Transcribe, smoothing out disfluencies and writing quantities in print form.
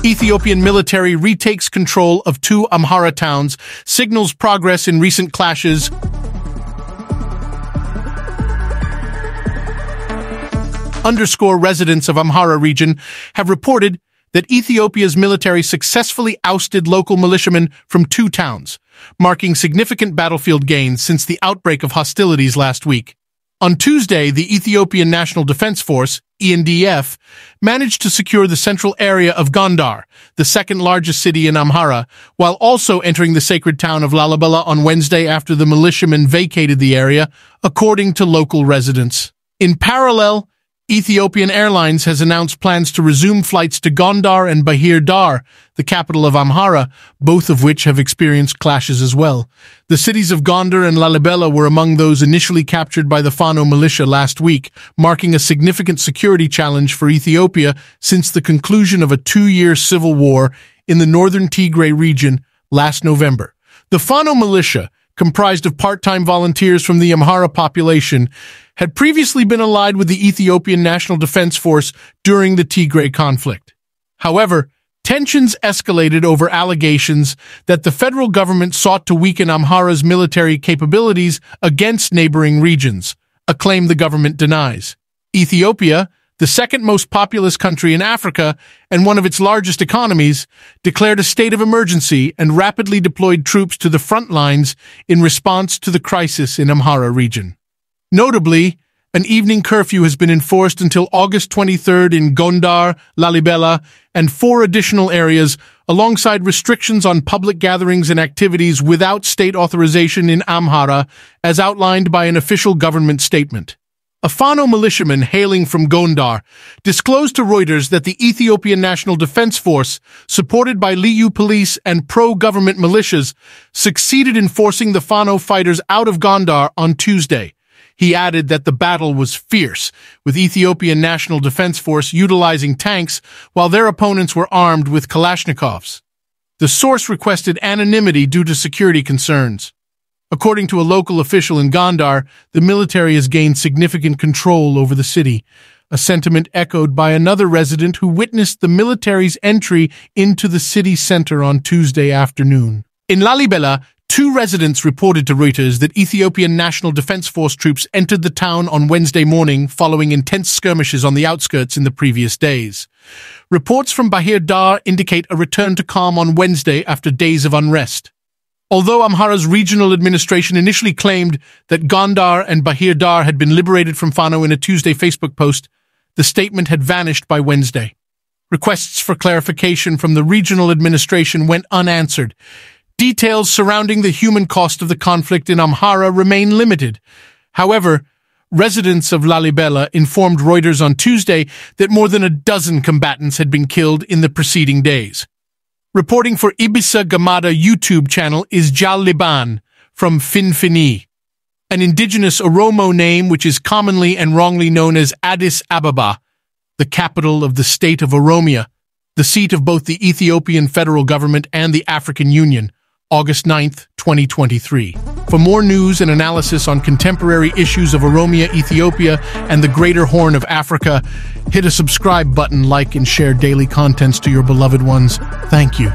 Ethiopian military retakes control of 2 Amhara towns, signals progress in recent clashes. Residents of Amhara region have reported that Ethiopia's military successfully ousted local militiamen from 2 towns, marking significant battlefield gains since the outbreak of hostilities last week. On Tuesday, the Ethiopian National Defense Force, ENDF, managed to secure the central area of Gondar, the second-largest city in Amhara, while also entering the sacred town of Lalibela on Wednesday after the militiamen vacated the area, according to local residents. In parallel, Ethiopian Airlines has announced plans to resume flights to Gondar and Bahir Dar, the capital of Amhara, both of which have experienced clashes as well. The cities of Gondar and Lalibela were among those initially captured by the Fano militia last week, marking a significant security challenge for Ethiopia since the conclusion of a 2-year civil war in the northern Tigray region last November. The Fano militia, comprised of part-time volunteers from the Amhara population, had previously been allied with the Ethiopian National Defense Force during the Tigray conflict. However, tensions escalated over allegations that the federal government sought to weaken Amhara's military capabilities against neighboring regions, a claim the government denies. Ethiopia, the second most populous country in Africa and one of its largest economies, declared a state of emergency and rapidly deployed troops to the front lines in response to the crisis in Amhara region. Notably, an evening curfew has been enforced until August 23rd in Gondar, Lalibela, and 4 additional areas, alongside restrictions on public gatherings and activities without state authorization in Amhara, as outlined by an official government statement. A Fano militiaman hailing from Gondar disclosed to Reuters that the Ethiopian National Defense Force, supported by Liu police and pro-government militias, succeeded in forcing the Fano fighters out of Gondar on Tuesday. He added that the battle was fierce, with Ethiopian National Defense Force utilizing tanks while their opponents were armed with Kalashnikovs. The source requested anonymity due to security concerns. According to a local official in Gondar, the military has gained significant control over the city, a sentiment echoed by another resident who witnessed the military's entry into the city center on Tuesday afternoon. In Lalibela, 2 residents reported to Reuters that Ethiopian National Defense Force troops entered the town on Wednesday morning following intense skirmishes on the outskirts in the previous days. Reports from Bahir Dar indicate a return to calm on Wednesday after days of unrest. Although Amhara's regional administration initially claimed that Gondar and Bahir Dar had been liberated from Fano in a Tuesday Facebook post, the statement had vanished by Wednesday. Requests for clarification from the regional administration went unanswered. Details surrounding the human cost of the conflict in Amhara remain limited. However, residents of Lalibela informed Reuters on Tuesday that more than a dozen combatants had been killed in the preceding days. Reporting for Ibisa Gamada YouTube channel is Jal Liban from Finfini, an indigenous Oromo name which is commonly and wrongly known as Addis Ababa, the capital of the state of Oromia, the seat of both the Ethiopian federal government and the African Union, August 9, 2023. For more news and analysis on contemporary issues of Oromia, Ethiopia, and the Greater Horn of Africa, hit a subscribe button, like and share daily contents to your beloved ones. Thank you.